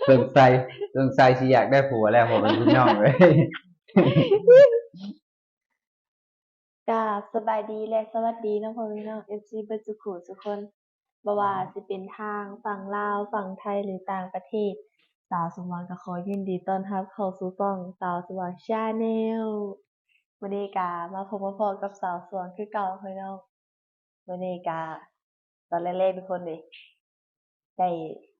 ສົງໄສ ສົງໄສຊິຢາກໄດ້ຜົວແລ້ວ ພໍ່ແມ່ພີ່ນ້ອງເອີຍ. ກາບສະບາຍດີ ແລະ ສະຫວັດດີເນາະ ພໍ່ແມ່ພີ່ນ້ອງ ເອັຟຊີ ເບິດສູ່ຄູ່ສູ່ຄົນ ບໍ່ວ່າຊິເປັນທາງຝັ່ງລາວ, ຝັ່ງໄທ ຫຼື ຕ່າງປະເທດ, ສາວສົມຫວັງກໍຂໍຍິນດີຕ້ອນຮັບເຂົ້າສູ່ຊ່ອງສາວສົມຫວັງ Channel. ມື້ນີ້ກະມາພົບມາພໍ້ກັບສາວສວນຄືເກົ່າ ພີ່ນ້ອງ. ມື້ນີ້ກະຕອນແລກໆ ທຸກຄົນເດ ໄດ້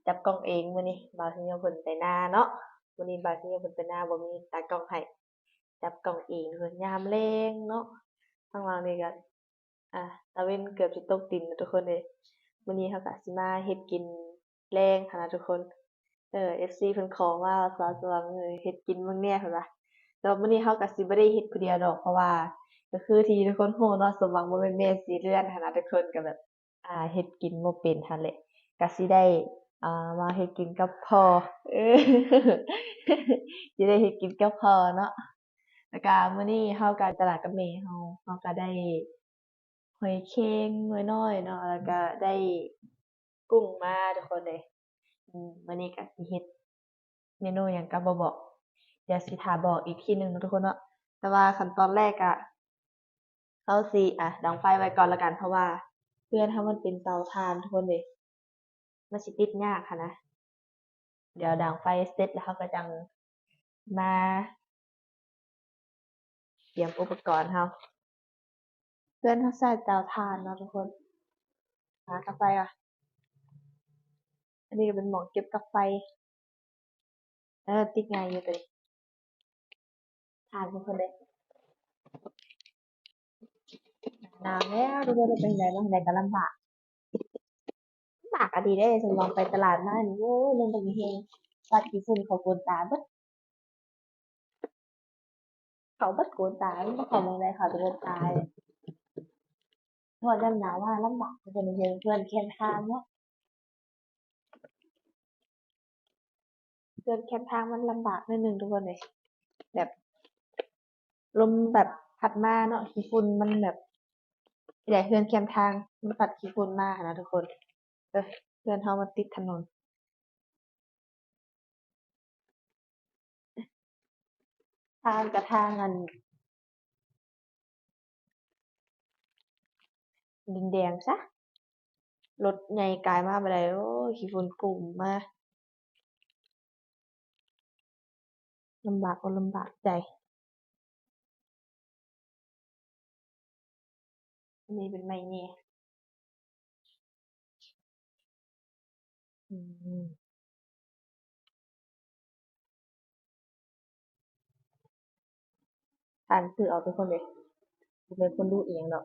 ຈັບກ້ອງເອງ. ມື້ນີ້ບ່າວຊິໂຍເພິ່ນໄປນາເນາະ, ມື້ນີ້ບ່າວຊິໂຍເພິ່ນໄປນາ ບໍ່ມີຕາກ້ອງໃຫ້, ຈັບກ້ອງເອງ. ຍາມແລງເນາະ, ທາງຫຼັງນີ້ກະ ອາ ຕາເວັນເກືອບຊິຕົກດິນແລ້ວ ທຸກຄົນເດ. ມື້ນີ້ເຮົາກະຊິມາເຮັດກິນແລງຫັ້ນນະ ທຸກຄົນ. ເອີ ເອັຟຊີເພິ່ນຂໍມາວ່າ ສາວສວນເຮັດກິນເບິ່ງແດ່ເພິ່ນວ່າ. ແຕ່ວ່າມື້ນີ້ເຮົາກະຊິບໍ່ໄດ້ເຮັດຜູ້ດຽວດອກ ເພາະວ່າກໍຄືທີ່ທຸກຄົນຮູ້ເນາະ ສົມຫວັງບໍ່ແມ່ນແມ່ສີ່ເຮືອນຫັ້ນນະ ທຸກຄົນກໍແບບ ອ່າ ເຮັດກິນບໍ່ເປັນຫັ້ນແຫຼະ. ກະຊິໄດ້ ອ່າ ມາເຮັດກິນກັບພໍ່ ເອີ ຊິໄດ້ເຮັດກິນກັບພໍ່ເນາະ. ແລ້ວກະມື້ນີ້ເຮົາກະຕະຫຼາດກັບແມ່ເຮົາ, ເຮົາກະໄດ້ ຫອຍແຄງນ້ອຍໆ ເນາະ ແລ້ວກະໄດ້ກຸ້ງມາ ທຸກຄົນເອີຍ. ອືມ ມື້ນີ້ກະຊິເຮັດເມນູຫຍັງກະບໍ່ບອກ, ດຽວຊິຖ້າບອກອີກທີໜຶ່ງເນາະ ທຸກຄົນເນາະ. ແຕ່ວ່າຂັ້ນຕອນແລກກະ ເຮົາຊິ ອ່າ ດັງໄຟໄວ້ກ່ອນລະກັນ ເພາະວ່າເຮືອນເຮົາມັນເປັນເຕົາຖ່ານ ທຸກຄົນເອີຍ. ມັນຊິຕິດຍາກຫັ້ນນະ. ດຽວດັງໄຟເສັດແລ້ວເຮົາກໍຈັ່ງມາກຽມອຸປະກອນເຮົາ. ເຮືອນເຮົາໃຊ້ເຕົາຖ່ານເນາະທຸກຄົນ. ຫາກາໄຟວ່າ ອັນນີ້ກໍເປັນໝ່ອງເກັບກາໄຟ. ເອີ ຕິດງ່າຍຢູ່ໂຕນີ້. ຖ່ານເພິ່ນເດ້. ໜາວແລ້ວ ທຸກຄົນ ເປັນໃດມາໃດກໍລຳບາກ. ລຳບາກອີ່ຫຼີເດ້. ສົມຫວັງໄປຕະຫຼາດມານີ້ ໂອ້ຍ ລົມບັກແຮງ ພັດຂີ້ຝຸ່ນເຂົ້າໂກນຕາເບິດ. ເຂົ້າເບິດໂກນຕາ, ມັນບໍ່ເຂົ້າໝ່ອງໃດ ເຂົ້າແຕ່ໂກນຕາ. ຮອດຍາມໜາວມາລຳບາກ ເພິ່ນເຫັນເພື່ອນແຄມທາງເນາະ. ເຮືອນແຄມທາງມັນລຳບາກໜ້ອຍໜຶ່ງ ທຸກຄົນເອີຍ. ແບບລົມແບບພັດມາເນາະ, ຂີ້ຝຸ່ນມັນແບບ ແລະ ເຮືອນແຄມທາງມັນພັດຂີ້ຝຸ່ນມາຫັ້ນນະ ທຸກຄົນ. ເອີ ເຮືອນເຮົາມັນຕິດຖະໜົນ. ທາງກະທາງອັນດິນແດງຊະ, ລົດໃຫຍ່ກາຍມາບໍ່ໄດ້. ໂອ້ຍ ຂີ້ຝຸ່ນກຸ້ມມາ. ລຳບາກອົກລຳບາກໃຈ. ອັນນີ້ເປັນໄມ້ແຫຍ່. ອືມ ທ່ານຊື້ເອົາທຸກຄົນເດ້ ບໍ່ແມ່ນຄົນດຸອີ່ຫຍັງດອກ.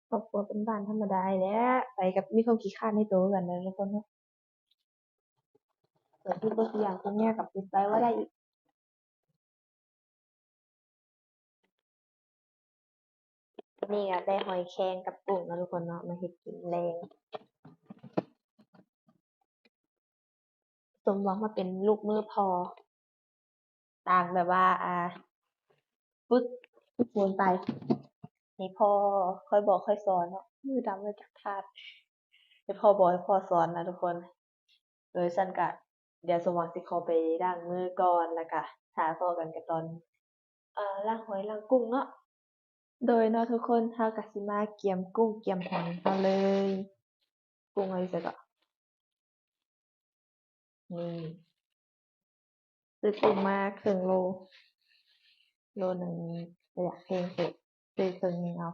ຄອບຄົວເປັນບ້ານທຳມະດານີ້ແຫຼະ, ໄປກັບມີຄວາມຂີ້ຄ້ານໃນໂຕຄືກັນນະທຸກຄົນເນາະ. ເກີດມີບໍ່ຊິຢ່າງເປັນແນວກັບຕິດໄປວ່າໄດ້ອີກ. ມື້ນີ້ກໍໄດ້ຫອຍແຄງກັບກຸ້ງເນາະທຸກຄົນເນາະ, ມາເຮັດກິນແລງ. ສົມຫວັງມາເປັນລູກມືພໍ່ ຕ່າງແບບວ່າ ອ່າ ຝຶກຝຶກຝົນໄປ ໃຫ້ພໍ່ຄອຍບອກຄອຍສອນເນາະ, ມືດຳມາຈາກທາດ ໃຫ້ພໍ່ບອກໃຫ້ພໍ່ສອນນະທຸກຄົນ. ໂດຍຊັ້ນກະ ດຽວສົມຫວັງຊິຂໍໄປລ້າງມືກ່ອນ ແລ້ວກະຖ້າພໍ້ກັນກັບຕອນ ເອີ ລ້າງຫອຍລ້າງກຸ້ງເນາະ. ໂດຍເນາະທຸກຄົນ ເຮົາກະຊິມາກຽມກຸ້ງກຽມຫອຍເຮົາເລີຍ. ກຸ້ງເຮົາຢູ່ໃສເກາະ? ນີ້ ຊື້ກຸ້ງມາເຄິ່ງໂລ, ໂລໜຶ່ງກໍຢາກແພງເຕີບ, ຊື້ເຄິ່ງໜຶ່ງເອົາ.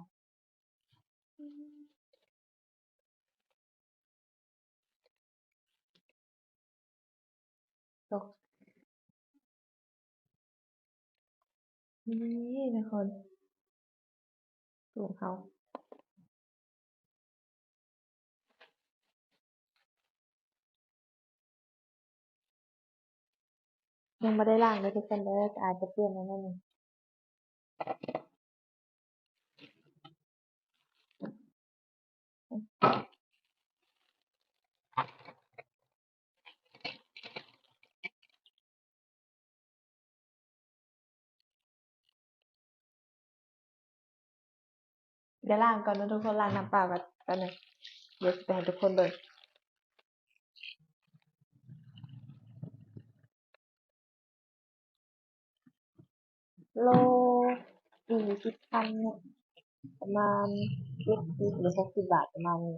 ຕົກ ນີ້ທຸກຄົນ ກຸ້ງເຮົາ ຍັງບໍ່ໄດ້ລ້າງເດີທຸກຄົນເດີ, ອາດຈະເປື້ອນໜ້ອຍໜຶ່ງ. ດຽວລ້າງກ່ອນເນາະທຸກຄົນ, ລ້າງນ້ຳເປົ່າກ່ອນ ແປັບໜຶ່ງ. ດຽວຊິໄປໃຫ້ທຸກຄົນເບິ່ງ. ໂລສີ່ສິບພັນເນາະ ປະມານເຈັດສິບ ຫຼື ຫົກສິບບາດ ປະມານນີ້.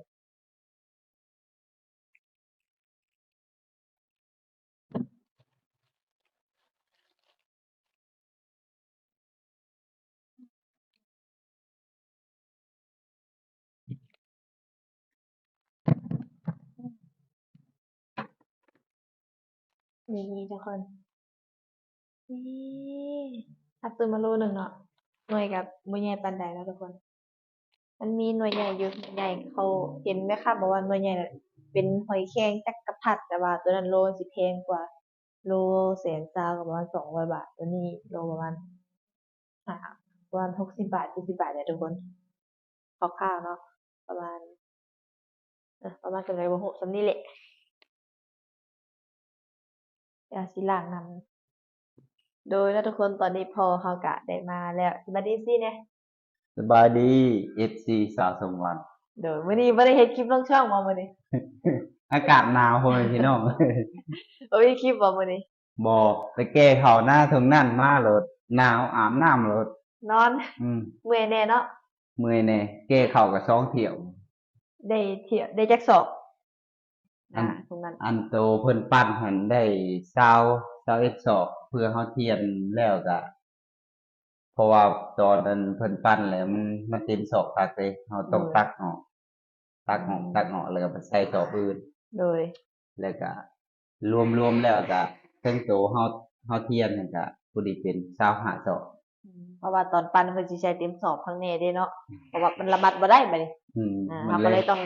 ນີ້ທຸກຄົນ ນີ້ ເຮົາຊື້ມາໂລໜຶ່ງເນາະ ໜ່ວຍກໍບໍ່ໃຫຍ່ປານໃດເນາະທຸກຄົນ. ມັນມີໜ່ວຍໃຫຍ່ຢູ່ ໜ່ວຍໃຫຍ່ ເຂົາເຫັນແມ່ຄ້າບອກວ່າໜ່ວຍໃຫຍ່ເປັນຫອຍແຄງຈັກກະພັດ ແຕ່ວ່າໂຕນັ້ນໂລມັນຊິແພງກວ່າ ໂລແສນຊາວ ກໍປະມານສອງຮ້ອຍບາດ. ໂຕນີ້ໂລປະມານ ຫາ ປະມານຫົກສິບບາດ ເຈັດສິບບາດນີ້ແຫຼະທຸກຄົນ ຄ່າວໆເນາະ ປະມານ ເອີ ປະມານສ່ຳໃດບໍ່ຮູ້ ສ່ຳນີ້ແຫຼະ. ດຽວຊິລ້າງນຳ. ໂດຍເນາະທຸກຄົນ ຕອນນີ້ພໍ່ເຮົາກະໄດ້ມາແລ້ວ. ສະບາຍດີຊີ້ແດ່. ສະບາຍດີ ເອັຟຊີ ສາວສົມຫວັງ. ໂດຍ ມື້ນີ້ບໍ່ໄດ້ເຮັດຄລິບລົງຊ່ອງບໍ່ມື້ນີ້? ອາກາດໜາວ ພໍ່ແມ່ພີ່ນ້ອງ. ບໍ່ມີຄລິບບໍ່ມື້ນີ້? ບໍ່ ໄປແກ່ເຂົ້ານາທົ່ງນັ້ນມາໂລດ ໜາວ ອາບນ້ຳໂລດ ນອນ. ອືມ ເມື່ອຍແດ່ເນາະ. ເມື່ອຍແດ່ ແກ່ເຂົ້າກໍສອງຖ້ຽວ. ໄດ້ຖ້ຽວ ໄດ້ຈັກສອບ? ອັນ ອ່າ ຕອນນັ້ນ ອັນໂຕເພິ່ນປັ້ນຫັ້ນໄດ້ຊາວ ຊາວເອັດສອບ ເພື່ອເຮົາທຽນແລ້ວກະ ເພາະວ່າຕອນນັ້ນເພິ່ນປັ້ນແລ້ວ ມັນ ມັນເຕັມສອບຄັກເດ້ ເຮົາຕ້ອງ ໂດຍ ຕັກອອກ ຕັກອອກ ອືມ ຕັກອອກ ແລ້ວກໍໄປໃສ່ສອບອື່ນ. ໂດຍ ແລ້ວກະລວມໆແລ້ວກະ ເຖິງໂຕເຮົາ ເຮົາທຽນຫັ້ນກະພໍດີເປັນຊາວຫ້າສອບ. ອືມ ເພາະວ່າຕອນປັ້ນເພິ່ນຊິໃສ່ເຕັມສອບຂ້າງແນ່ເດ້ເນາະ ອືມ ເພາະວ່າມັນລະມັດບໍ່ໄດ້ບາດນີ້. ອືມ ອ່າ ມັນ ເຮົາກໍເລີຍ ເລີຍຕ້ອງ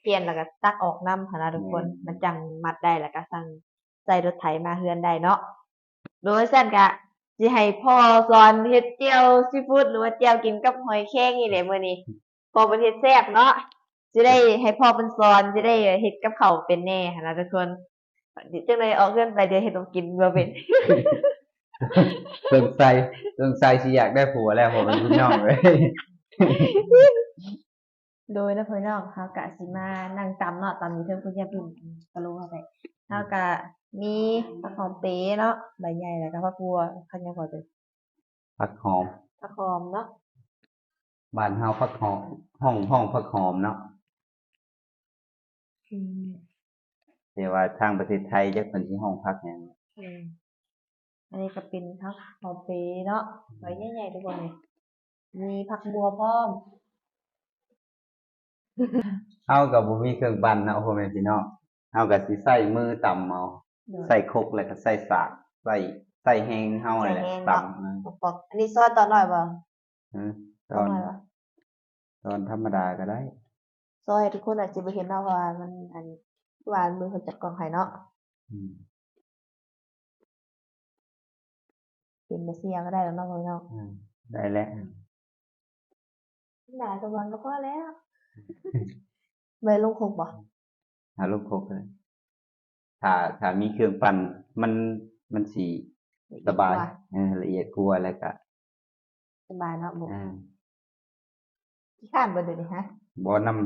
ປ່ຽນ ແລ້ວກໍຕັກອອກນຳຫັ້ນນະທຸກຄົນ. ແມ່ນ ມັນຈັ່ງມັດໄດ້ ແລ້ວກໍສັ່ງໃສ່ລົດໄຖມາເຮືອນໄດ້ເນາະ. ໂດຍຊັ້ນກະຊິໃຫ້ພໍ່ສອນເຮັດແຈ່ວຊີຟູດ ຫຼືວ່າແຈ່ວກິນກັບຫອຍແຄງນີ້ແຫຼະມື້ນີ້. ພໍ່ເພິ່ນເຮັດແຊບເນາະ ຊິໄດ້ໃຫ້ພໍ່ເພິ່ນສອນ ຊິໄດ້ເຮັດກັບເຂົ້າເປັນແດ່ຫັ້ນນະທຸກຄົນ. ຈັ່ງໃດອອກເຮືອນໄປ ດຽວເຮັດບໍ່ກິນບໍ່ເປັນ. ສົງໄສ ສົງໄສຊິຢາກໄດ້ຜົວແລ້ວ ພໍ່ແມ່ພີ່ນ້ອງເອີຍ. ໂດຍເນາະ ພໍ່ແມ່ພີ່ນ້ອງ ເຮົາກະຊິມານັ່ງຕຳເນາະ ຕຳຢູ່ເທິງພຸ້ນ ຢ່າເພິ່ງກະໂລເຮົາໄປ. ເຮົາກະມີຜັກຫອມເປເນາະ ໃບໃຫຍ່ ແລ້ວກະຜັກບົວ ຜັກຫຍັງພໍເອີຍ? ຜັກຫອມ ຜັກຫອມເນາະ ບ້ານເຮົາຜັກຫອມ ຮ້ອງ ຮ້ອງຜັກຫອມເນາະ. ອືມ ແຕ່ວ່າທາງປະເທດໄທຈັກເພິ່ນຊິຮ້ອງຜັກຫຍັງ. ອືມ ອັນນີ້ກໍເປັນຜັກຫອມເປເນາະ ໃບໃຫຍ່ໆ ທຸກຄົນເອີຍ ມີຜັກບົວພ້ອມ. ເຮົາກໍບໍ່ມີເຄື່ອງປັ່ນເນາະ ພໍ່ແມ່ພີ່ນ້ອງ ເຮົາກໍຊິໃຊ້ມືຕຳເອົາ. ໂດຍ ໃຊ້ຄົກ ແລ້ວກໍໃຊ້ສາກ ໃຊ້ ໃຊ້ແຮງເຮົານີ້ແຫຼະ ໃຊ້ແຮງເນາະ ຕຳ. ອືມ ອັນນີ້ຊອຍຕອນນ້ອຍບໍ່? ຮະ ຕອນ ຕອນທຳມະດາກໍໄດ້. ຊອຍ ທຸກຄົນອາດຊິບໍ່ເຫັນເນາະ ເພາະວ່າມັນ ອັນ ວ່າມືເພິ່ນຈັບກ້ອງໃຫ້ເນາະ. ອືມ ເປັນແມ່ເສຍກໍໄດ້ແລ້ວເນາະ ພໍ່ແມ່ພີ່ນ້ອງ. ອືມ ໄດ້ແລ້ວ ຫຼາຍກວ່າຫວັງກໍພໍແລ້ວ. ໄວ້ລົງຄົກບໍ່? ຫາລົງຄົກເລີຍ ຖ້າ ຖ້າມີເຄື່ອງປັ່ນ ມັນ ມັນຊິສະບາຍ ລະອຽດກວ່າ ເອີ ລະອຽດກວ່າ ແລ້ວກະ ສະບາຍເນາະ ບໍ່ ອ່າ ຂີ້ຄ້ານບໍ່ດຽວນີ້ຮະ? ບໍ່ ນ້ຳ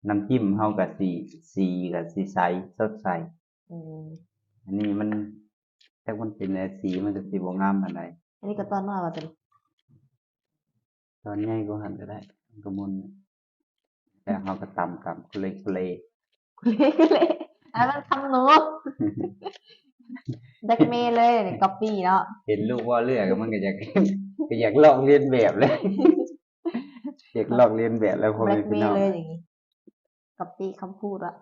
ນ້ຳຈິ້ມເຮົາກະຊິ ສີກະຊິໃສ ສົດໃສ. ອືມ ອັນນີ້ມັນ ຈັກມັນເປັນແນວ ສີມັນກະຊິບໍ່ງາມປານໃດ. ອັນນີ້ກໍຕອນນ້ອຍວ່າຊັ້ນ ຕອນໃຫຍ່ກວ່າຫັ້ນກໍໄດ້ ມັນກໍມ່ວນ. ແລ້ວເຮົາກໍຕຳ ຕຳ ຄຸເລ ຄຸເລ ຄຸເລ ອັນນັ້ນຄຳໜູ ແບລັກເມເລີຍ ກັອບປີ້ເນາະ. ເຫັນລູກເວົ້າເລື່ອຍ ກໍມັນກໍຢາກ ກໍຢາກລອກລຽນແບບເລີຍ ຢາກລອກລຽນແບບແລ້ວ ພໍ່ແມ່ພີ່ນ້ອງ ແບລັກເມເລີຍຢ່າງນີ້ ກັອບປີ້ຄຳພູດອະ.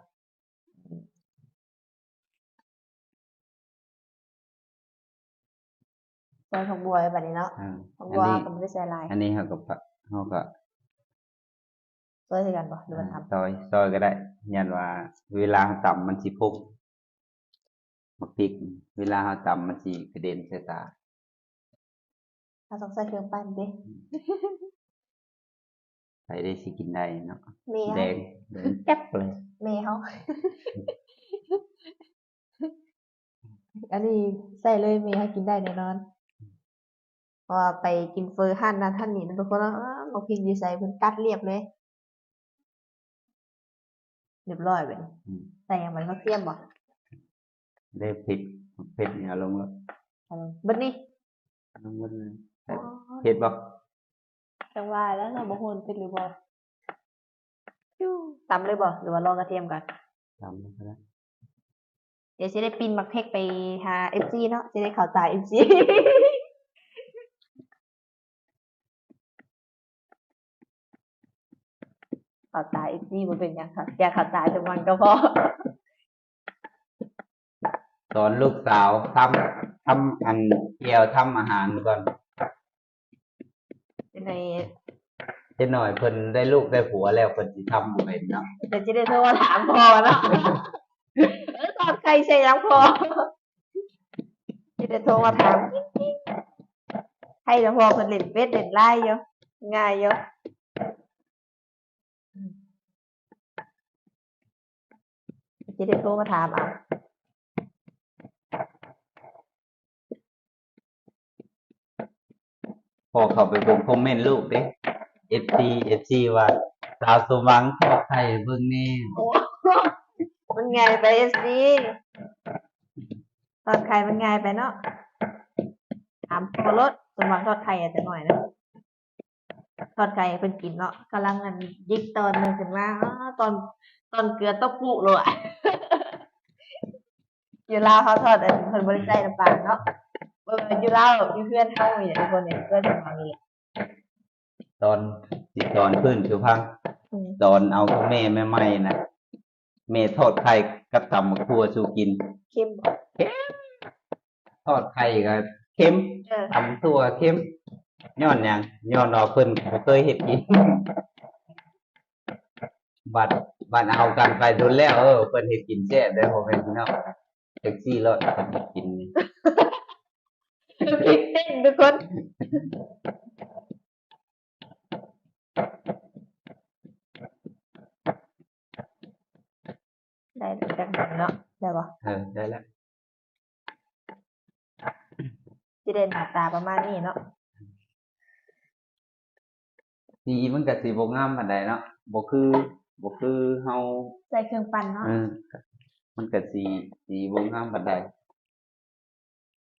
ຊອຍຜັກບົວໄວ້ບາດນີ້ເນາະ. ອ່າ ຜັກບົວ ອັນນີ້ ກໍບໍ່ໄດ້ໃສ່ຫຼາຍ. ອັນນີ້ເຮົາກໍ ເຮົາກໍຊອຍຄືກັນບໍ່ ຫຼືວ່າ ອ່າ ຕຳ? ຊອຍ ຊອຍກໍໄດ້ ຢ້ານວ່າເວລາເຮົາຕຳມັນຊິພົກ ໝາກພິກ ເວລາເຮົາຕຳມັນຊິກະເດັນໃສ່ຕາ. ເຮົາຕ້ອງໃສ່ເຄື່ອງປັ່ນເດ້. ໃຜໄດ້ຊິກິນໄດ້ເນາະ ແມ່ເຮົາ ແດງ ແດງແຈັບເລີຍ ແມ່ເຮົາ. ອັນນີ້ໃສ່ເລີຍ ແມ່ເຮົາກິນໄດ້ແນ່ນອນ ເພາະວ່າໄປກິນເຝີຮ້ານນັ້ນຮ້ານນີ້ ທຸກຄົນເນາະ ເອີ ໝາກພິກຢູ່ໃສ ເພິ່ນຕັດລຽບເລີຍ. ຮຽບຮ້ອຍບາດນີ້. ອືມ ໃສ່ຫຍັງບາດນີ້? ຜັກທຽມບໍ່? ເດ້ ເຜັດ ເຜັດນີ້ເອົາລົງໂລດ. ເອົາລົງເບິດນີ້? ເອົາລົງເບິດເລີຍ. ອໍ ເຜັດບໍ່? ຈັ່ງວ່າແລ້ວ ເຮົາບໍ່ຮູ້ເຜັດຫຼືບໍ່. ຕຳເລີຍບໍ່ ຫຼືວ່າລໍກະທຽມກ່ອນ? ຕຳເລີຍກໍໄດ້. ດຽວຊິໄດ້ປິ່ນໝາກເຜັດໄປຫາເອັຟຊີເນາະ ຊິໄດ້ເຂົ້າຕາເອັຟຊີ. ເຂົ້າຕາເອັຟຊີບໍ່ເປັນຫຍັງ ຢ່າເຂົ້າຕາຈຸມັນກໍພໍ. ສອນລູກສາວທຳ ທຳອັນ ແຈ່ວ ທຳອາຫານກ່ອນ. ຈັ່ງໃດ ຈັກໜ້ອຍເພິ່ນໄດ້ລູກໄດ້ຜົວແລ້ວ ເພິ່ນຊິທຳບໍ່ເປັນເນາະ. ດຽວຊິໄດ້ໂທມາຖາມພໍ່ເນາະ. ເອີ ທອດໄຂ່ໃສ່ຫຍັງພໍ່? ຊິໄດ້ໂທມາຖາມ. ໃຫ້ແຕ່ພໍ່ເພິ່ນຫຼິ້ນເຟສຫຼິ້ນໄລນ໌ຢູ່ ງ່າຍຢູ່. ຊິໄດ້ໂທມາຖາມເອົາ. ພໍ່ເຂົ້າໄປເບິ່ງຄອມເມັນລູກເດ້ ເອັຟຊີ ເອັຟຊີ ວ່າ ສາວສົມຫວັງທອດໄຂ່ໃຫ້ເບິ່ງແດ່. ໂອ້ ມັນງ່າຍໄປ ເອັຟຊີ ທອດໄຂ່ມັນງ່າຍໄປເນາະ. ຖາມພໍ່ໂລດ ສົມຫວັງທອດໄຂ່ໃຫ້ຈັກໜ້ອຍນະ. ທອດໄຂ່ໃຫ້ເພິ່ນກິນເນາະ ກຳລັງອັນ ຢິກຕອນໜຶ່ງຂຶ້ນມາ. ອໍ ຕອນ ຕອນເກືອຕົກປຸໂລດ. ຢູ່ລາວເຮົາທອດອັນ ເພິ່ນບໍ່ໄດ້ໃສ່ນ້ຳປານເນາະ. ເອີ ຢູ່ລາວ ຢູ່ເຮືອນເຮົານີ້ແຫຼະ ທຸກຄົນນີ້ ເຮືອນຂອງເຮົານີ້ແຫຼະ. ຕອນ ຊິສອນພື້ນສູ່ຟັງ. ອືມ ຕອນເອົາກັບແມ່ໃໝ່ໆນະ ແມ່ທອດໄຂ່ກັບຕຳໝາກຖົ່ວສູ່ກິນ. ເຄັມບໍ່? ເຄັມ. ທອດໄຂ່ກໍເຄັມ. ເອີ ຕຳຖົ່ວເຄັມ. ຍ້ອນຫຍັງ? ຍ້ອນວ່າເພິ່ນບໍ່ເຄີຍເຮັດກິນ. ບັດ ບັດເອົາກັນໄປດົນແລ້ວ ເອີ ເພິ່ນເຮັດກິນແຊບເດ້ ພໍ່ແມ່ພີ່ນ້ອງ. ແທັກຊີລົດເພິ່ນເຮັດກິນນີ້ ເພງເຕັ້ນທຸກຄົນ. ໄດ້ແລ້ວຈັກໜ່ອຍເນາະ ໄດ້ບໍ່? ເອີ ໄດ້ແລ້ວ. ຊິໄດ້ໜ້າຕາປະມານນີ້ເນາະ. ສີມັນກະຊິບໍ່ງາມປານໃດເນາະ ບໍ່ຄື ບໍ່ຄືເຮົາໃສ່ເຄື່ອງປັ່ນເນາະ. ເອີ ມັນກະຊິ ສີບໍ່ງາມປານໃດ.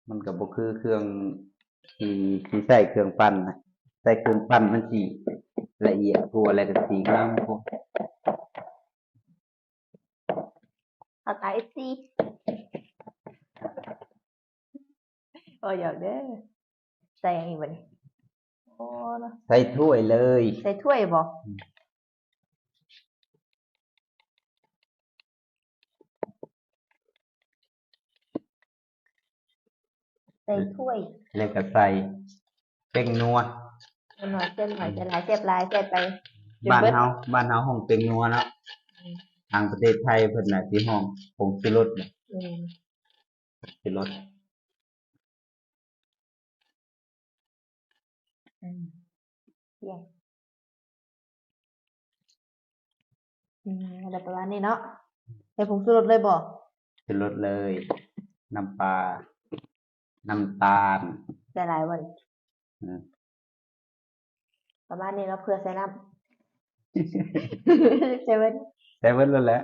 ມັນກໍບໍ່ຄືເຄື່ອງທີ່ ທີ່ໃຊ້ເຄື່ອງປັ່ນນະ. ໃຊ້ເຄື່ອງປັ່ນມັນຊິລະອຽດກວ່າ ແລະກໍສີງາມກວ່າ. ເອົາຕາເອັຟຊີ ໂອ້ ຢອກເດີ. ໃສ່ຫຍັງອີກບັດນີ້? ໂອ້ ໃສ່ຖ້ວຍເລີຍ. ໃສ່ຖ້ວຍບໍ່? ອືມ. ໃສ່ຖ້ວຍ ແລ້ວກໍໃສ່ແປ້ງນົວ. ແປ້ງນົວ ໃສ່ໜ້ອຍ ໃສ່ຫຼາຍ ແຊບຫຼາຍ ໃສ່ໄປ. ບ້ານເຮົາ ບ້ານເຮົາຮ້ອງແປ້ງນົວເນາະ. ອືມ. ທາງປະເທດໄທເພິ່ນນະຊິຮ້ອງຜົງຊູລົດ. ອືມ. ຊິລົດ. ອືມ ອືມ ແລ້ວປະມານນີ້ເນາະ. ໃສ່ຜົງຊູລົດເລີຍບໍ່? ຊູລົດເລີຍ. ນ້ຳປາ ນ້ຳຕານ ໃສ່ຫຼາຍບໍ່ນີ້? ອືມ. ປະມານນີ້ເນາະ ເພື່ອໃສ່ນ້ຳ ໃສ່ເບິດ ໃສ່ເບິດໂລດແຫຼະ.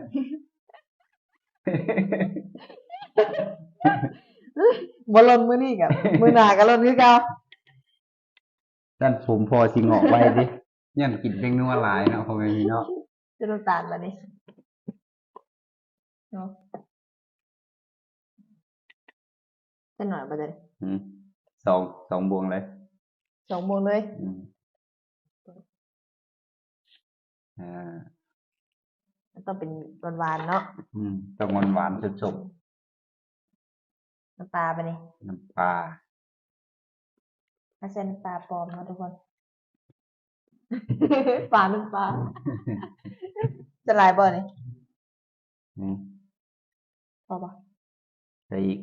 ບໍ່ຫຼົ່ນມື້ນີ້ກະ ມື້ໜ້າກະຫຼົ່ນຄືເກົ່າ. ຊັ້ນຜົມພໍ່ຊິງອກໄວຕິ ຍ້ອນກິນແປ້ງນົວຫຼາຍເນາະ ພໍ່ແມ່ພີ່ນ້ອງ. ຈະນ້ຳຕານບາດນີ້ເນາະ. ຈັກໜ້ອຍບໍ່? ອືມ ສອງ ສອງບ່ວງເລີຍ ສອງບ່ວງເລີຍ. ອືມ ອ່າ ມັນຕ້ອງເປັນຫວານໆເນາະ. ອືມ ຕ້ອງຫວານໆ ສົ້ມໆ. ນ້ຳປາບາດນີ້ ນ້ຳປາ ເຮົາໃສ່ນ້ຳປາປອມເນາະທຸກຄົນ. ປາ ນ້ຳປາ ຈະຫຼາຍບໍ່ນີ້? ອືມ ພໍບໍ່? ໃສ່ອີກ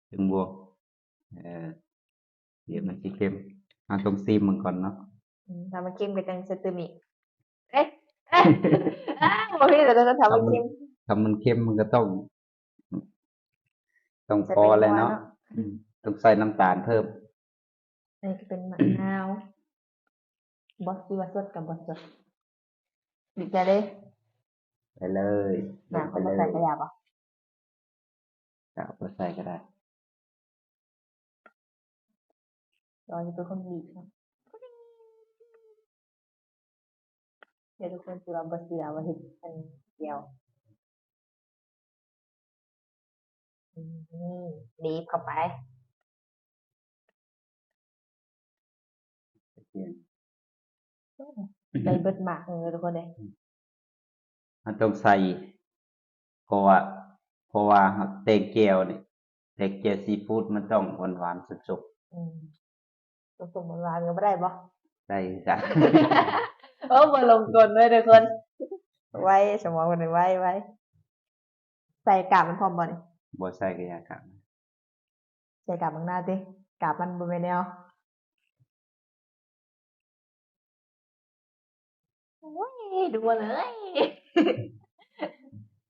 ເຄິ່ງບ່ວງ. ເອີ ດຽວມັນຊິເຄັມ ເຮົາຕ້ອງຊີມເບິ່ງກ່ອນເນາະ. ອືມ ຖ້າມັນເຄັມກໍຈັ່ງໃສ່ຕື່ມອີກ. ເອີ ເອີ ບໍ່ມີແລ້ວ ຖ້າມັນເຄັມ ຖ້າມັນເຄັມມັນກໍຕ້ອງ ຕ້ອງພໍແລ້ວເນາະ. ອືມ ຕ້ອງໃສ່ນ້ຳຕານເພີ່ມ. ອັນນີ້ກໍເປັນໝາກນາວ ບໍ່ ຊິວ່າສົດກໍບໍ່ສົດ ດີໃຈເດ້. ໄປເລີຍ ນ້ຳເຂົ້າມາໃສ່ກະຢາບໍ່? ກະເອົາໄປໃສ່ກະໄດ້. ລອງເປັນຄົນບີບ ດຽວທຸກຄົນຊິວ່າບໍ່ເຊື່ອວ່າເຮັດອັນດຽວ. ອືມ ບີບເຂົ້າໄປ. ໂອ້ ໄດ້ເບິດໝາກເລີຍທຸກຄົນເອີຍ. ເຮົາຕ້ອງໃສ່ ເພາະວ່າ ເພາະວ່າແຕງແຈ່ວນີ້ ແຕງແຈ່ວຊີຟູດມັນຕ້ອງຫວານໆ ສົມໆ. ອືມ ສົມໆ ຫວານໆ ກໍບໍ່ໄດ້ບໍ່? ໄດ້ຄືກັນ. ໂອ້ ບໍ່ລົງກົນເວີຍທຸກຄົນ. ໄວ ສະໝອງເພິ່ນໄວ ໄວ. ໃສ່ກາບມັນພ້ອມບໍ່ນີ້? ບໍ່ໃສ່ກະຢ່າກາບ. ໃສ່ກາບບັງໜ້າຕິ ກາບມັນບໍ່ແມ່ນແນວ. ໂອ້ຍ ທຸກຄົນເອີຍ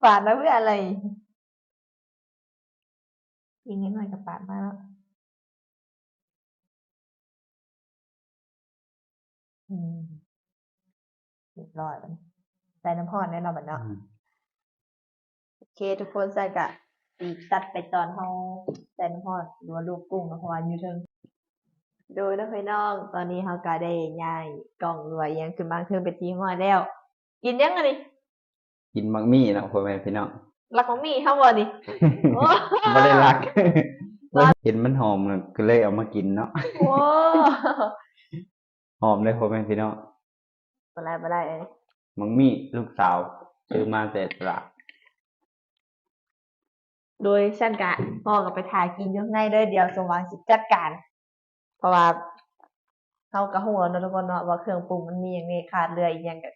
ປາດມາເພື່ອອະໄລ? ຍິງເລັກນ້ອຍກໍປາດມາເນາະ. ອືມ ຮຽບຮ້ອຍບາດນີ້ ໃສ່ນ້ຳຮ້ອນແນ່ເນາະ ບາດເນາະ. ອືມ ໂອເຄທຸກຄົນ ຊັ້ນກະຊິຕັດໄປຕອນເຮົາໃສ່ນ້ຳຮ້ອນ ຫຼືວ່າລວກກຸ້ງເນາະ ເພາະວ່າຢູ່ເທິງ. ໂດຍເນາະພີ່ນ້ອງ ຕອນນີ້ເຮົາກະໄດ້ຍ້າຍກ້ອງ ຫຼືວ່າອີ່ຫຍັງຂຶ້ນມາເທິງເປັນທີ່ຮຽບຮ້ອຍແລ້ວ. ກິນຫຍັງອັນນີ້? ກິນໝາກໝີ່ເນາະ ພໍ່ແມ່ພີ່ນ້ອງ. ລັກໝາກໝີ່ເຮົາບໍ່ນີ້? ໂອ້ ບໍ່ໄດ້ລັກ ເຫັນມັນຫອມ ກໍເລີຍເອົາມາກິນເນາະ. ໂອ້ ຫອມເດ້ ພໍ່ແມ່ພີ່ນ້ອງ. ບໍ່ໄດ້ ບໍ່ໄດ້ເອີຍ ໝາກໝີ່ລູກສາວຊື້ມາແຕ່ຕະຫຼາດ. ໂດຍຊັ້ນກະພໍ່ກໍໄປຖ້າກິນຢູ່ຂ້າງໃນເດີ ດຽວສົມຫວັງຊິຈັດການ ເພາະວ່າເຮົາກໍຮູ້ແລ້ວເນາະທຸກຄົນເນາະ ວ່າເຄື່ອງປຸງມັນມີຫຍັງແດ່ ຂາດເຫຼືອອີ່ຫຍັງກໍ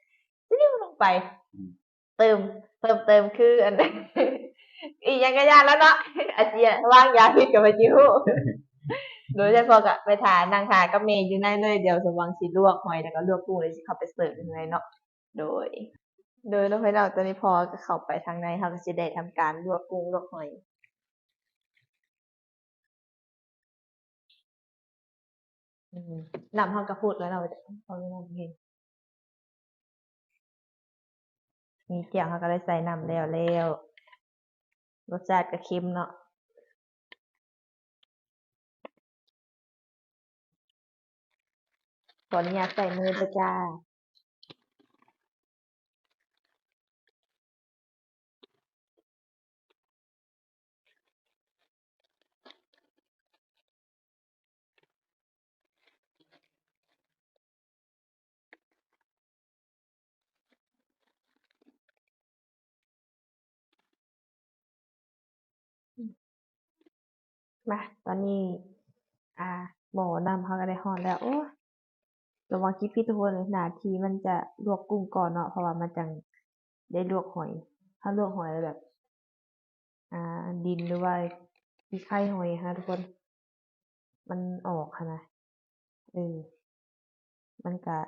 ຊິເອົາລົງໄປ. ອືມ ເຕີມ ເພີ່ມເຕີມຄືອັນ ອີ່ຫຍັງກໍຢ່າແລ້ວເນາະ ອາດຊິວາງຢາຜິດກໍໃຜຊິຮູ້. ໂດຍສະເພາະກໍໄປຖ້າ ນັ່ງຖ້າກັບແມ່ຢູ່ໃນເລີຍ ດຽວສົມຫວັງຊິລວກຫອຍ ແລ້ວກໍລວກກຸ້ງ ແລ້ວຊິເຂົ້າໄປເສີບຢູ່ໃນເນາະ. ໂດຍ ໂດຍເນາະ ພີ່ນ້ອງ ຕອນນີ້ພໍ່ກໍເຂົ້າໄປທາງໃນ ເຮົາກໍຊິໄດ້ທຳການລວກກຸ້ງລວກຫອຍ. ອືມ ນ້ຳເຮົາກໍຟົດແລ້ວເນາະ ພໍມີນ້ຳກິນ. ມີແຈ່ວ ເຮົາກໍໄດ້ໃສ່ນ້ຳແລ້ວແລ້ວ ລົດຊາດກໍເຄັມເນາະ. ຂໍອະນຸຍາດໃສ່ມືເດີຈ້າ. ມາ ຕອນນີ້ ອ່າ ໝໍ້ນ້ຳເຮົາກໍໄດ້ຮ້ອນແລ້ວ. ໂອ້ ລະວັງຄິດຜິດທຸກຄົນເອີຍ ໜ້າທີ່ມັນຈະລວກກຸ້ງກ່ອນເນາະ ເພາະວ່າມັນຈັ່ງໄດ້ລວກຫອຍ. ເຮົາລວກຫອຍແລ້ວແບບ ອ່າ ດິນ ຫຼືວ່າຂີ້ໄຄຫອຍຫັ້ນນະທຸກຄົນ ມັນອອກຫັ້ນນະ. ເອີ ມັນກະ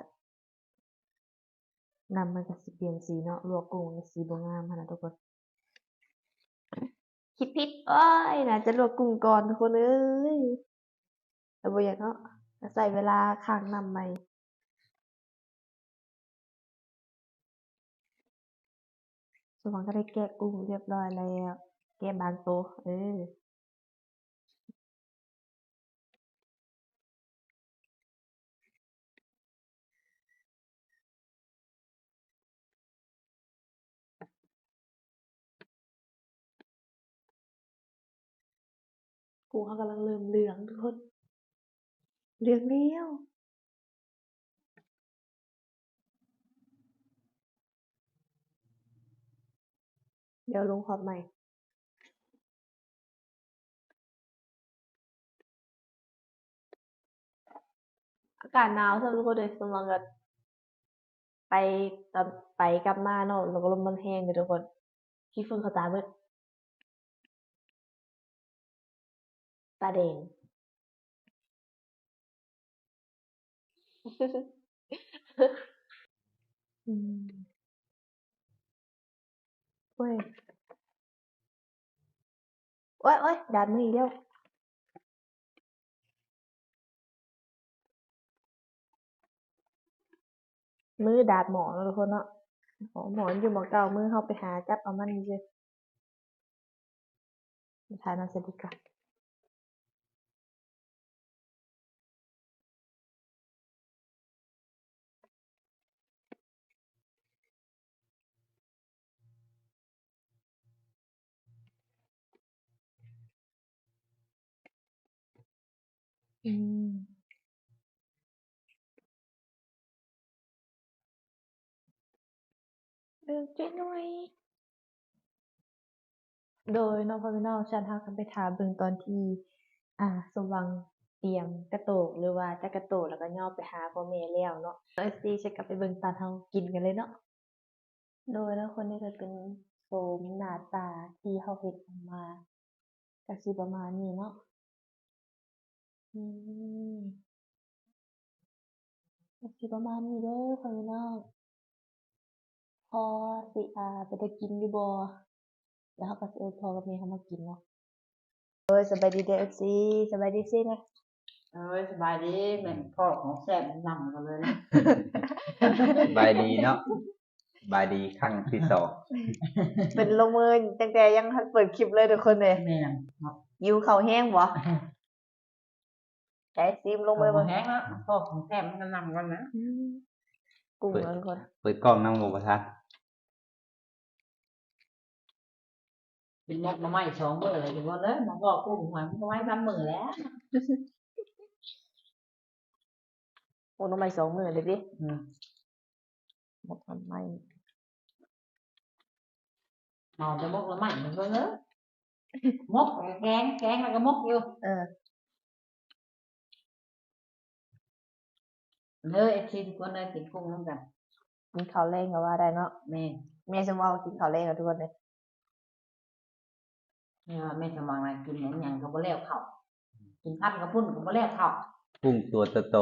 ນ້ຳມັນກະຊິປ່ຽນສີເນາະ ລວກກຸ້ງມັນກະຊິບໍ່ງາມຫັ້ນນະທຸກຄົນ. ຄິດຜິດ ໂອ້ຍ ໜ້າຈະລວກກຸ້ງກ່ອນທຸກຄົນເອີຍ ແຕ່ບໍ່ຢາກເນາະ ໃຊ້ເວລາຄ້າງນ້ຳໃໝ່. ສົມຫວັງກໍໄດ້ແກະກຸ້ງຮຽບຮ້ອຍແລ້ວ ແກະບາງໂຕ ເອີ ກຸ້ງເຮົາກຳລັງເລີ່ມເຫຼືອງທຸກຄົນ ເຫຼືອງແລ້ວ. ດຽວລົງຮອດໃໝ່. ອາກາດໜາວຊ້ຳທຸກຄົນເອີຍ ສົມຫວັງກໍໄປ ຕອນໄປກັບມາເນາະ ແລ້ວກໍລົມມັນແຮງເດີທຸກຄົນ ຂີ້ຝຸ່ນເຂົ້າຕາເບິດ. ຕາແດງ. ອືມ ໂອ້ຍ ໂອ້ຍ ໂອ້ຍ ດາດມືອີກແລ້ວ. ມືດາດໝໍ້ເນາະທຸກຄົນເນາະ. ໂອ້ ໝໍຢູ່ໝໍເກົ່າ ມື້ເຮົາໄປຫາຈັບເອົາມັນຊື່ໆ. ໄປຖ່າຍນຳສະດິກກ່ອນ. ອືມ ເບິ່ງຈັກໜ້ອຍ. ໂດຍເນາະ ພໍ່ແມ່ນ້ອງ ຊັ້ນເຮົາກໍໄປຖ້າເບິ່ງຕອນທີ່ ອ່າ ສົມຫວັງຕຽມກະໂຕກ ຫຼືວ່າຈັກກະໂຕກ ແລ້ວກໍຍ່ອງໄປຫາພໍ່ແມ່ແລ້ວເນາະ. ເອັຟຊີ ຊັ້ນກໍໄປເບິ່ງຕອນເຮົາກິນກັນເລີຍເນາະ. ໂດຍ ແລ້ວຄົນນີ້ກໍເປັນໂສມໜ້າຕາທີ່ເຮົາເຮັດອອກມາ ກໍຊິປະມານນີ້ເນາະ. ອືມ ກໍຊິປະມານນີ້ເດີພໍ່ແມ່ນ້ອງ. ພໍຊິ ອ່າ ເປັນຕາກິນຢູ່ບໍ່? ແລ້ວເຮົາກໍຊິເອີ້ນພໍ່ກັບແມ່ເຮົາມາກິນເນາະ. ໂດຍ ສະບາຍດີເດີ ເອັຟຊີ ສະບາຍດີຊິນະ. ໂດຍ ສະບາຍດີ ແມ່ນພໍຂອງແຊບນຳກັນເລີຍນະ. ສະບາຍດີເນາະ ສະບາຍດີຄັ້ງທີສອງ. ເພິ່ນລົງມືຕັ້ງແຕ່ຍັງບໍ່ທັນເປີດຄລິບເລີຍທຸກຄົນເລີຍ. ແມ່ນເນາະ ຫິວເຂົ້າແຮງບໍ່? ໃຈຊີມລົງເບິ່ງ. ແຮງເນາະ ພໍຂອງແຊບມັນກໍນຳກັນນະ. ອືມ ກຸ້ງ ເປີດ ເບິ່ງກ່ອນ ເປີດກ້ອງນຳບໍ່ປະທານ. ກິນໝົກໜໍ່ໄມ້ສອງມື້ແລ້ວ ກິນໝົດເລີຍ ມາບອກກຸ້ງຫວານ ໝົກໜໍ່ໄມ້ສາມມື້ແລ້ວ. ໝົກໜໍ່ໄມ້ສອງມື້ເລີຍຕິ? ອືມ ໝົກໜໍ່ໄມ້ ເອົາແຕ່ໝົກໜໍ່ໄມ້ເບິ່ງເດີ. ໝົກແກງ ແກງແລ້ວກໍໝົກຢູ່. ເອີ ເດີ ເອັຟຊີ ທຸກຄົນເດີ ກິນກຸ້ງນຳກັນ ກິນເຂົ້າແລງກໍວ່າໄດ້ເນາະ. ແມ່ນ ແມ່ສົມຫວັງກິນເຂົ້າແລງແລ້ວທຸກຄົນເດີ. ແມ່ວ່າແມ່ສະໝອງນະ ກິນຫຍັງຫຍັງກໍບໍ່ແລ້ວເຂົ້າ ກິນພັນກະປຸ້ນກໍບໍ່ແລ້ວເຂົ້າ ກຸ້ງຕົວໂຕ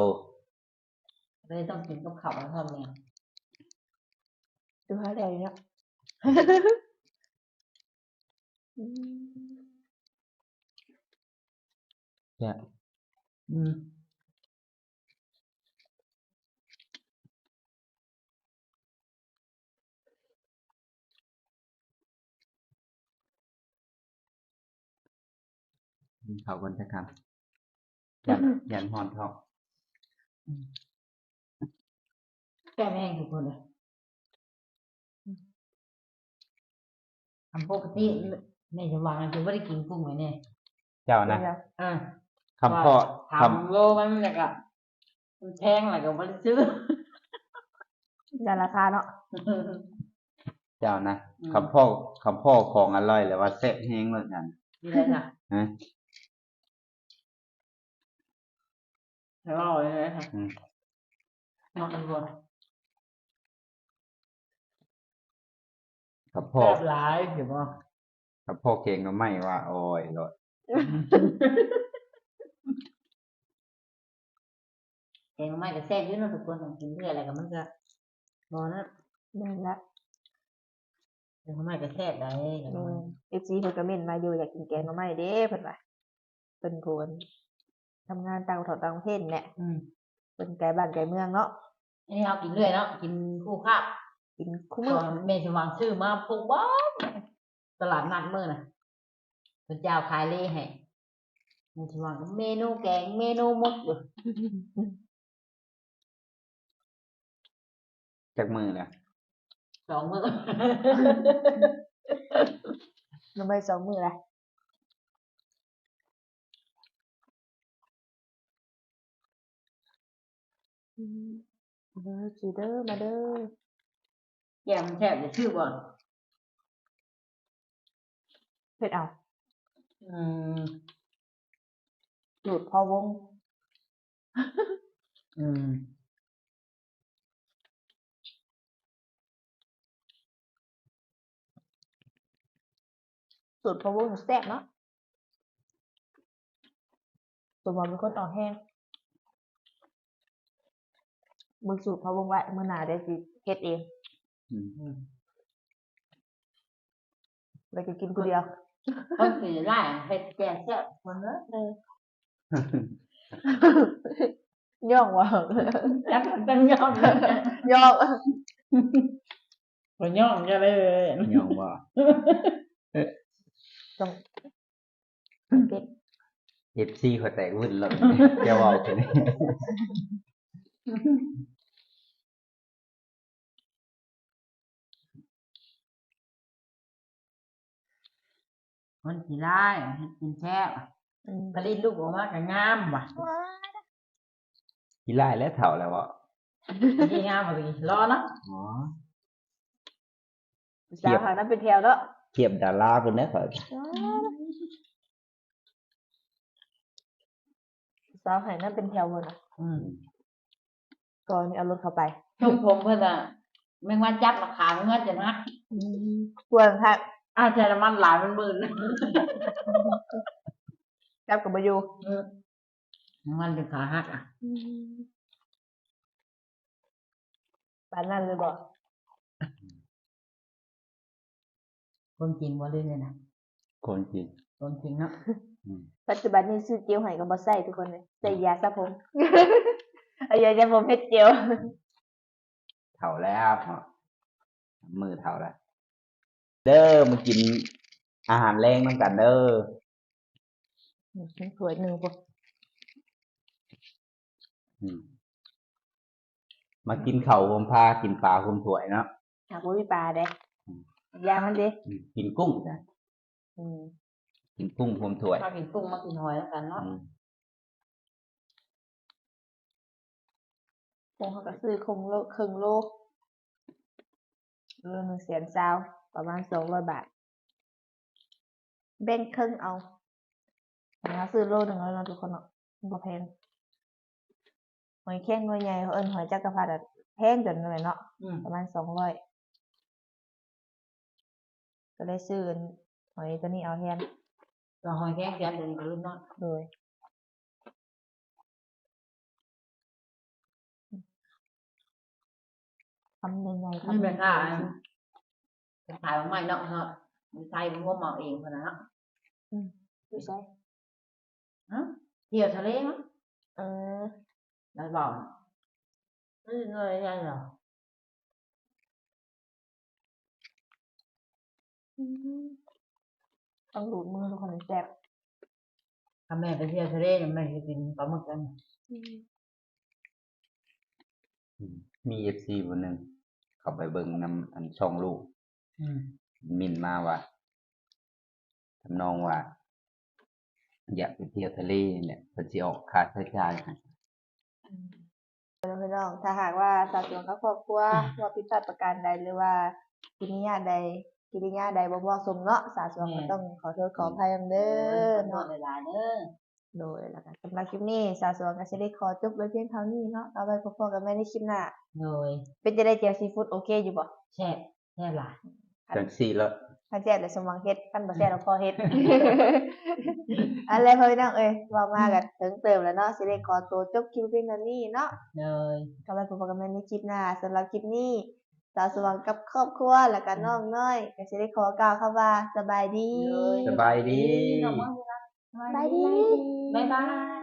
ໆ ເລີຍຕ້ອງກິນກັບເຂົ້າໄປພ້ອມແນ່. ດູຫາແລ້ວຢູ່ເນາະ. ອືມ ແຊບ ອືມ. ກິນເຂົ້າກ່ອນຈັກຄຳ ຢ້ານ ຢ້ານຮ້ອນທ້ອງ. ແຊບແຮງທຸກຄົນເອີຍ. ອັນປົກກະຕິແມ່ສະຫວ່າງຈະບໍ່ໄດ້ກິນກຸ້ງເລີຍເດ້. ເຈົ້ານະ ເອີ ຄຳພໍ້ ຄຳໂລມັນ ແລ້ວກະມັນແພງ ແລ້ວກະບໍ່ໄດ້ຊື້ ຢ້ານລາຄາເນາະ. ເຈົ້ານະ ອືມ ຄຳພໍ້ ຄຳພໍ້ຂອງອະລ່ອຍ ແລ້ວວ່າແຊບແຮງໂລດນັ້ນ. ນີ້ແຫຼະນະ ຮະ ອະລ່ອຍເລີຍນະ. ອືມ ມັກບໍ່? ກັບພໍ້ ແຊບຫຼາຍ ເຫັນບໍ່? ກັບພໍ້ແກງໜໍ່ໄມ້ວ່າ ໂອ້ຍ ໂລດ. ແກງໜໍ່ໄມ້ກໍແຊບຢູ່ເນາະທຸກຄົນ ກິນເທື່ອແລ້ວກໍມັນກໍບໍ່ນະ. ແມ່ນລະ ແກງໜໍ່ໄມ້ກໍແຊບໄດ໋. ແມ່ນ ເອັຟຊີ ເພິ່ນກໍເມັ້ນມາຢູ່ ຢາກກິນແກງໜໍ່ໄມ້ເດ້ ເພິ່ນວ່າ ເພິ່ນຜູ້ ທຳງານຕ່າງປະເທດ ຕ່າງປະເທດແຫຼະ. ອືມ ເພິ່ນໄກບ້ານໄກເມືອງເນາະ. ອັນນີ້ເຮົາກິນເລື້ອຍເນາະ ກິນຄູ່ຄາບ ກິນຄູ່ມື້. ແມ່ສະຫວ່າງຊື້ມາປຸກບ່ອນ ຕະຫຼາດນັດມື້ນະ ເພິ່ນຈະເອົາຂາຍເລໃຫ້ ແມ່ສະຫວ່າງກໍເມນູແກງ ເມນູໝົດຢູ່. ຈັກມື້ແລ້ວ? ສອງມື້ ໜໍ່ໄມ້ສອງມື້ແລ້ວ. ອືມ ເດີ ຊິເດີ ມາເດີ. ແຈ່ວມັນແຊບ ຊິຊື້ບໍ່? ເຮັດເອົາ. ອືມ ສູດພໍ່ວົງ. ອືມ ສູດພໍ່ວົງແຊບເນາະ. ສົມຫວັງເປັນຄົນອອກແຮງ ເບິ່ງສູດພໍ່ວົງໄວ້ ມື້ໜ້າດຽວຊິເຮັດເອງ. ອືມ ແລ້ວກໍກິນຜູ້ດຽວ ຄົນຊິໄດ້ເຮັດແຈ່ວແຊບຄົນເດີ. ເອີ ຍ້ອງວ່າ ຈັກມັນຕ້ອງຍ້ອງ ຍ້ອງ. ຂ້ອຍຍ້ອງເຈົ້າເລີຍ. ຍ້ອງບໍ່? ຕ້ອງ ເອັຟຊີຂ້ອຍແຕກວຶ້ນແລ້ວ ເຈົ້າເວົ້າຄືນີ້. ຄົນຂີ້ຮ້າຍເຮັດກິນແຊບ. ອືມ ຜະລິດລູກອອກມາກໍງາມວ່າ. ຂີ້ຮ້າຍແລ້ວ ເຖົ້າແລ້ວເບາະ. ຂີ້ງາມບໍ່ຕິ ຫຼໍ່ເນາະ. ອໍ ຜູ້ສາວຫານຳເປັນແຖວເນາະ. ທຽບດາລາພຸ້ນແຫຼະຂ້ອຍ. ຜູ້ສາວໃຫ້ນຳເປັນແຖວພຸ້ນນະ. ອືມ ກ່ອນຊິເອົາລົດເຂົ້າໄປ. ຊົງຜົມເພິ່ນນະ ແມງວັນຈັບມາຂາງເຮືອນຈົນຫັກ. ອືມ ຄວນຄັກ. ອ້າວ ໃສ່ນ້ຳມັນຫຼາຍມັນມື່ນ ຈັບກໍບໍ່ຢູ່. ອືມ ແມງວັນຈົນຂາຫັກອະ. ອືມ ປານນັ້ນເລີຍບໍ່? ຄວາມຈິງບໍ່ ຫຼືແນວໃດ? ຄວາມຈິງ ຄວາມຈິງເນາະ. ອືມ ປັດຈຸບັນນີ້ຊື້ເຈວໃຫ້ກໍບໍ່ໃຊ້ທຸກຄົນເລີຍ ໃຊ້ຢາສະຜົມ. ເອົາຢາສະຜົມເຮັດເຈວ. ເຖົ້າແລ້ວເນາະ ມື້ເຖົ້າແລ້ວ. ເດີ ມາກິນອາຫານແລງນຳກັນເດີ. ອືມ ຖ້ວຍໜຶ່ງພຸ້ນ. ອືມ ມາກິນເຂົ້າໂຮມພາ ກິນປາໂຮມຖ້ວຍເນາະ. ຫາກບໍ່ມີປາເດ້. ອືມ ຢ່າງມັນເດ້. ອືມ ກິນກຸ້ງຈ້ະ. ອືມ ກິນກຸ້ງໂຮມຖ້ວຍ. ມາກິນກຸ້ງ ມາກິນຫອຍນຳກັນເນາະ. ອືມ ຂອງເຮົາກໍຊື້ຄົງໂລ ເຄິ່ງໂລ ໂລໜຶ່ງແສນຊາວ ປະມານສອງຮ້ອຍບາດ ແບ່ງເຄິ່ງເອົາ. ເຮົາຊື້ໂລໜຶ່ງແລ້ວເນາະທຸກຄົນເນາະ ມັນບໍ່ແພງ. ຫອຍແຄງໜ່ວຍໃຫຍ່ ເຂົາເອີ້ນຫອຍຈັກກະພັດ ແພງຈົນນັ້ນແຫຼະເນາະ. ອືມ ປະມານສອງຮ້ອຍ ກໍເລີຍຊື້ອັນຫອຍຕົວນີ້ເອົາແທນ. ກໍຫອຍແຄງແສນຕົວນີ້ກໍລຸ້ນເນາະ. ໂດຍ ຄຳໃຫຍ່ໆ ຄຳ ນີ້ແມ່ຄ້າ ເປັນຂາຍໝາກໄມ້ເນາະ ເນາະ ໃສ່ລວມເອົາເອງພຸ້ນນະເນາະ. ອືມ ຢູ່ໃສ? ຮະ? ທ່ຽວທະເລເນາະ. ເອີ ໄດ້ບໍ່? ເອີ ໜ່ວຍໃຫຍ່ເນາະ. ອືມ ຕ້ອງດູດມືທຸກຄົນ ແຊບ. ຖ້າແມ່ໄປທ່ຽວທະເລນີ້ ແມ່ຊິກິນປາໝຶກອັນນີ້. ອືມ ອືມ ມີເອັຟຊີຜູ້ໜຶ່ງເຂົ້າໄປເບິ່ງນຳອັນຊ່ອງລູກ. ອືມ ມິນມາວ່າ ທຳນອງວ່າ ຢາກໄປທ່ຽວທະເລນີ້ແຫຼະ ເພິ່ນຊິອອກຄ່າໃຊ້ຈ່າຍໃຫ້. ອືມ ເດີພີ່ນ້ອງ ຖ້າຫາກວ່າສາວສວງກັບຄອບຄົວ ອືມ ເວົ້າຜິດພາດປະການໃດ ຫຼືວ່າກິລິຍາໃດ ກິລິຍາໃດບໍ່ເໝາະສົມເນາະ ສາວສວງ ແມ່ນ ກໍຕ້ອງຂໍໂທດຂໍອະໄພນຳເດີ ໂດຍ ເນາະ ຫຼາຍໆເດີ. ໂດຍ ແລ້ວກໍສຳລັບຄລິບນີ້ ສາວສວງກໍຊິໄດ້ຂໍຈົບໄວ້ພຽງເທົ່ານີ້ເນາະ ເອົາໄວ້ພົບພໍ້ກັນໃໝ່ໃນຄລິບໜ້າ. ໂດຍ ເປັນຈັ່ງໃດ ແຈ່ວຊີຟູດໂອເຄຢູ່ບໍ່? ແຊບ ແຊບຫຼາຍ. ຈັ່ງຊີ້ລະ ຄັນແຊບແລ້ວສົມຫວັງເຮັດ ຄັນບໍ່ແຊບແລ້ວພໍເຮັດ. ອັນແລະ ພໍ່ແມ່ພີ່ນ້ອງເອີຍ ເວົ້າມາກໍເຖິງເຕີມແລ້ວເນາະ ຊິໄດ້ຂໍໂຕຈົບຄລິບພຽງເທົ່ານີ້ເນາະ. ໂດຍ ກໍໄວ້ພົບກັນໃໝ່ໃນຄລິບໜ້າ. ສຳລັບຄລິບນີ້ ສາວສວ່າງກັບຄອບຄົວ ແລ້ວກໍນ້ອງນ້ອຍ ກໍຊິໄດ້ຂໍກ່າວຄຳວ່າ ສະບາຍດີ. ໂດຍ ສະບາຍດີ ສະບາຍດີ ບາຍບາຍ.